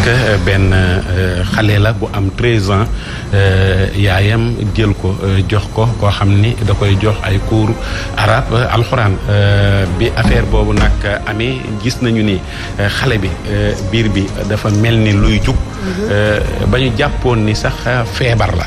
que benn xale la bu am 13 ans yaayam jël ko jox ko koo xam ni da koy jox ay cours arabe alxuraan bi affaire boobu nag amee gis nañu ni xale bi biir bi dafa mel ni luy jug ba ñu jàppoon ni sax feebar la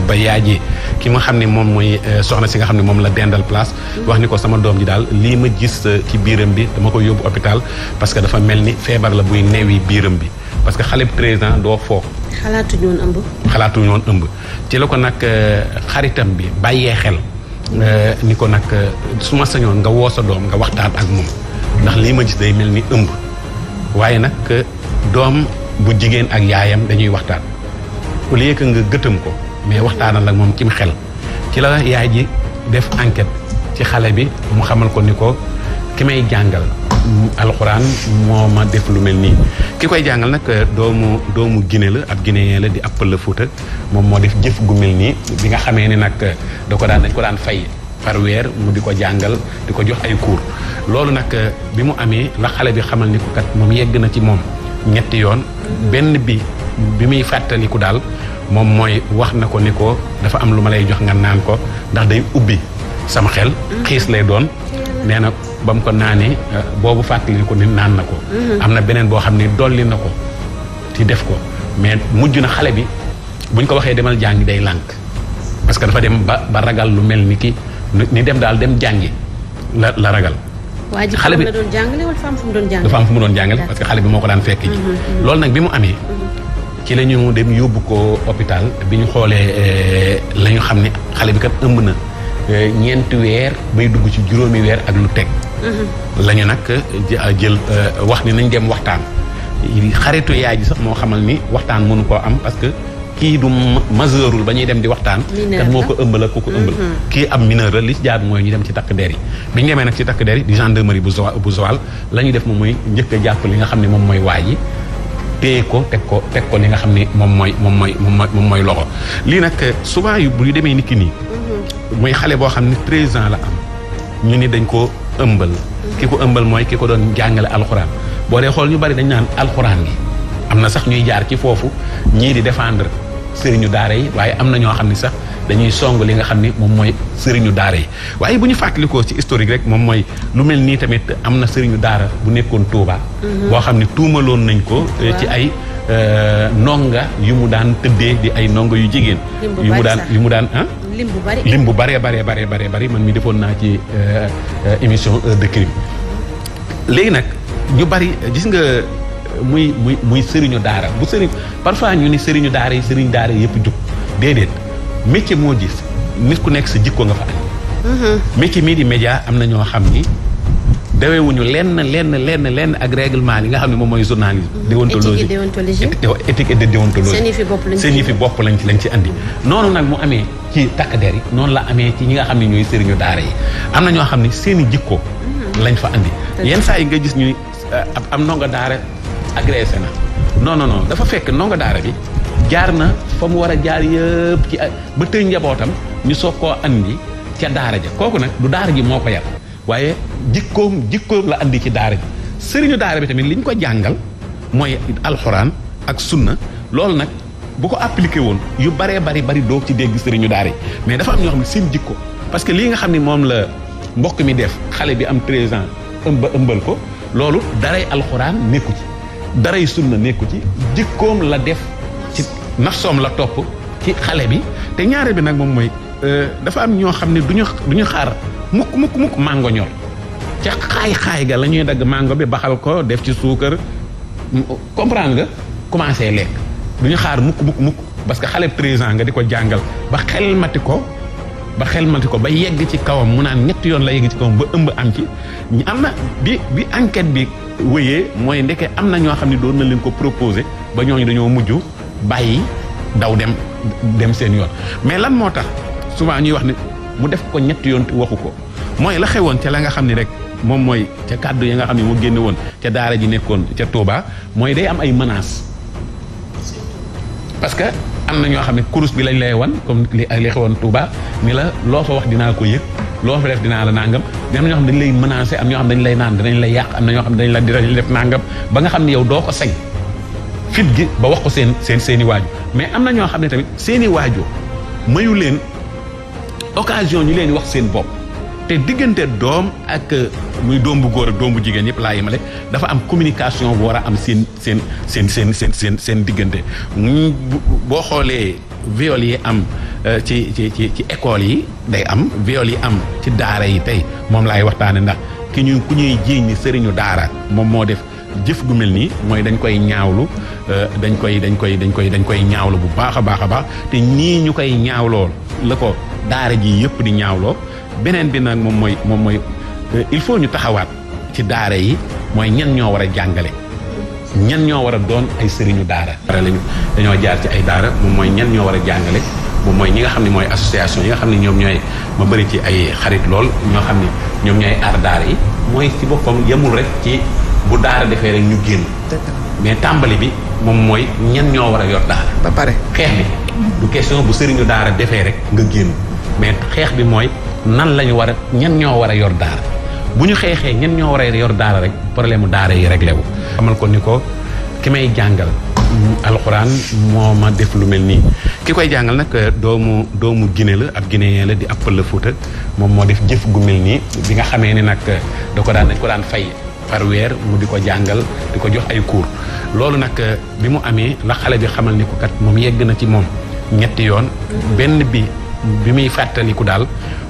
ba yaay ji ki nga xam ne moom mooy soxna si nga xam ne moom la dendal place wax ni ko sama doom ji daal lii ma gis ci biiram bi dama ko yóbbu hôpital parce que dafa mel ni feebar la buy neewi biiram bi parce que xale bu 13 ans doo foog xalaatuñu woon ëmb ci la ko nag xaritam bi bàyyee xel ni ko nag su ma sañoon nga woo sa doom nga waxtaan ak moom ndax lii ma gis day mel ni ëmb waaye nag doom bu jigéen ak yaayam dañuy waxtaan au lieu que nga gëtëm ko mais waxtaanal ak moom ci xel ci la yaay ji def enquête ci xale bi mu xamal ko ni ko ki may jàngal alxuraan moo ma def lu mel nii ki koy jàngal nag doomu Guinée la ab Guinéen la di ab Pël Fuuta moom moo def jëf gu mel nii bi nga xamee ni nag dañ ko daan fay par weer mu di ko jàngal di ko jox ay cours loolu nag bi mu amee la xale bi xamal ni ko kat moom yegg na ci moom ñetti yoon benn bi muy fàttaliku daal moom mooy wax na ko ni ko dafa am lu ma lay jox nga naan ko ndax day ubbi sama xel xiis lay doon nee na ba mu ko naanee boobu fàttaliku ni naan na ko am na beneen boo xam ne dolli na ko ci def ko mais mujj na xale bi buñ ko waxee demal jàngi day lànk parce que dafa dem ba ragal lu mel ni ki ni dem daal dem jàngi la ragal xale bi doon jàngale wala dafa am fu mu doon jàngale dafa am fu mu doon jàngale parce que xale bi moo ko daan fekk ji loolu nag bi mu amee ci la ñu dem yóbbu ko hôpital bi ñu xoolee la ñu xam ne xale bi kat ëmb na ñeenti weer bay dugg ci juróomi weer ak lu teg la ñu nag jël wax ni nañ dem waxtaan xaritu yaay ji sax moo xamal ni waxtaan mënu koo am parce que kii du majeurul ba ñuy dem di waxtaan kat moo ko ëmbal ak ku ko ëmbal kii am mineur la li ci jaar mooy ñu dem ci takk der yi bi ñu demee nag ci takk der yi di gendarmerie bu Joal la ñu def moom mooy njëkk a jàpp li nga xam ne moom mooy waay yi téye ko teg ko li nga xam ne moom mooy loxo lii nag souvent yu bu ñu demee nit ki nii muy xale boo xam ne 13 ans la am ñu ni dañ ko ëmbal ki ko ëmbal mooy ki ko doon jàngale alxuraan boo dee xool ñu bari dañ naan alxuraan gi am na sax ñuy jaar ci foofu ñii di défendre sëriñu daara yi waaye am na ñoo xam ne sax dañuy song li nga xam ni moom mooy sëriñu daara yi waaye bu ñu fàttalikoo ci historique rek moom mooy lu mel nii tamit am na sëriñu daara bu nekkoon Touba. boo xam ne tuumaloon nañ ko ci ay ndonga yu mu daan tëddee di ay ndonga yu jigéen yu mu daan lim bu bari man mi defoon naa ci émission Heure de Crime léegi nag ñu bari gis nga muy sëriñu daara bu sëriñ parfois ñu ni sëriñu daara yi yëpp jug déedéet métier moo gis nit ku nekk sa jikko nga fa am métier mii di média am na ñoo xam ni dawewuñu lenn ak règlement yi nga xam ne moom mooy journalisme déontologie éthique et de déontologie seen yëfi bopp lañ ci andi noonu nag mu amee ci takk der yi noonu la amee ci ñi nga xam ne ñooy sëriñu daara yi am na ñoo xam ne seeni jikko lañ fa andi yenn saa yi nga gis ñu am ndongo daara agressé na non dafa fekk ndongo daara bi jaar na fa mu war a jaar yëpp ci ba tëj njabootam ñu soog koo andi ca daara ja kooku nag du daara ji moo ko yar waaye jikkoom la andi ci daara ji sëriñu daara bi tamit li ñu ko jàngal mooy alxuraan ak sunna loolu nag bu ko appliqué woon yu baree bari doo ci dégg sëriñu daara yi mais dafa am ñoo xam ne seen jikko parce que lii nga xam ne moom la mbokk mi def xale bi am 13 ans ëmbal ko loolu daray alxuraan nekku ci daray sunna nekku ci jikkoom la def ci nafsoom la topp ci xale bi te ñaareel bi nag moom mooy dafa am ñoo xam ne duñu xaar mukk mango ñor ca xaay ga la ñuy dagg mango bi baxal ko def ci suukar comprendre nga commencé lekk duñu xaar mukk parce que xale 13 ans nga di ko jàngal ba xelmati ko ba yegg ci kawam mu naan ñetti yoon la yegg ci kawam ba ëmb am ci am na bi enquête bi wëyee mooy ndeke am na ñoo xam ne doon na leen ko proposé ba ñooñu dañoo mujj bàyyi daw dem seen yoon mais lan moo tax souvent ñuy wax ni mu def ko ñetti yoon waxu ko mooy la xewoon ca la nga xam ne rek moom mooy ca kàddu yi nga xam ne moo génne woon ca daara ji nekkoon ca Touba mooy day am ay menaces parce que am na ñoo xam ne kurus bi lañ lay wan comme li xewoon Touba ni la loo fa wax dinaa ko yëg loo fa def dinaa la nangam am na ñoo xam ne dañ lay menacer am ñoo xam ne dañ lay naan dinañ lay yàq am na ñoo xam ne dañ la def nangam ba nga xam ne yow doo ko sañ fit gi ba wax ko seen i waajur mais am na ñoo xam ne tamit seen i waajur mayu leen occasion ñu leen wax seen bopp te diggante doom ak muy doom bu góor ak doom bu jigéen ñëpp laa yemale dafa am communication bu war a am seen diggante boo xoolee viol yi am ci école yi day am viol yi am ci daara yi tey moom laay waxtaane ndax ku ñuy jiiñ ni sëriñu daara moom moo def jëf gu mel nii mooy dañ koy ñaawlu dañ koy ñaawlu bu baax a baax te nii ñu koy ñaawloo la ko daara ji yëpp di ñaawloo beneen bi nag moom mooy il faut ñu taxawaat ci daara yi mooy ñan ñoo war a jàngale ñan ñoo war a doon ay sëriñu daara lañu dañoo jaar ci ay daara moom mooy ñan ñoo war a jàngale moom mooy ñi nga xam ne mooy association yi nga xam ne ñoom ñooy ma bëri ci ay xarit lool ñoo xam ne ñoom ñooy aar daara yi mooy ci boppam yemul rek ci bu daara defee rek ñu génn mais tàmbali bi moom mooy ñan ñoo war a yor daara ba pare xeex bi du question bu sëriñu daara defee rek nga génn mais xeex bi mooy nan lañu war a ñan ñoo war a yor daara bu ñu xeexee ñan ñoo war a yor daara rek problème mu daara yi réglé wu xamal ko ni ko ki may jàngal alxuraan moo ma def lu mel nii ki koy jàngal nag doomu Guinée la ab Guinéen la di ab Pël la Fuuta moom moo def jëf gu mel nii bi nga xamee ni nag dañ ko daan fay par weer mu di ko jàngal di ko jox ay cours loolu nag bi mu amee la xale bi xamal ni ko kat moom yegg na ci moom ñetti yoon benn bi muy fàttaliku daal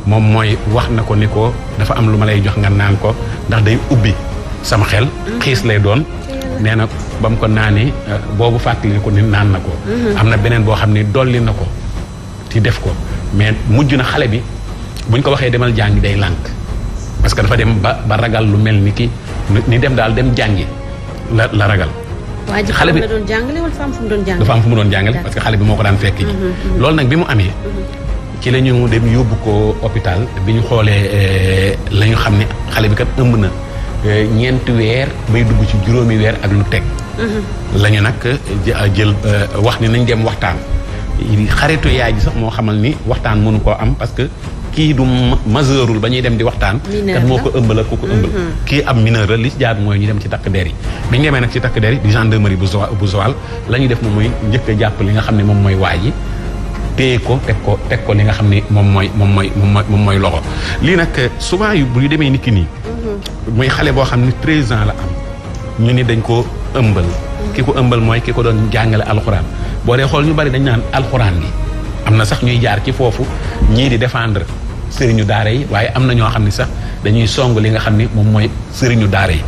moom mooy wax na ko ni ko dafa am lu ma lay jox nga naan ko ndax day ubbi sama xel xiis lay doon nee na ba mu ko naanee boobu fàttali ko ni naan na ko am na beneen boo xam ne dolli na ko ci def ko mais mujj na xale bi buñ ko waxee demal jàngi day lànk parce que dafa dem ba ragal lu mel ni ki ni dem daal dem jàngi la ragal xale bi doon jàngale wala dafa am fu mu doon jàngale dafa am fu mu doon jàngale parce que xale bi moo ko daan fekk ji loolu nag bi mu amee ci la ñu dem yóbbu ko hôpital bi ñu xoolee la ñu xam ne xale bi kat ëmb na ñeenti weer bay dugg ci juróomi weer ak lu teg la ñu nag jël wax ni nañ dem waxtaan xaritu yaay ji sax moo xamal ni waxtaan mënu koo am parce que kii du majeurul ba ñuy dem di waxtaan kat moo ko ëmbal ak ku ko ëmbal kii am mineur la li ci jaar mooy ñu dem ci takk der yi bi ñu demee nag ci takk der yi di gendarmerie bu Joal la ñuy def moom mooy njëkk a jàpp li nga xam ne moom mooy waay ji téye ko teg ko li nga xam ne moom mooy loxo lii nag souvent yu bu ñu demee nit ki nii muy xale boo xam ne 13 ans la am ñu ni dañ ko ëmbal ki ko ëmbal mooy ki ko doon jàngale alxuraan boo dee xool ñu bari dañ naan alxuraan gi am na sax ñuy jaar ci foofu ñii di défendre sëriñu daara yi waaye am na ñoo xam ne sax dañuy song li nga xam ne moom mooy sëriñu daara yi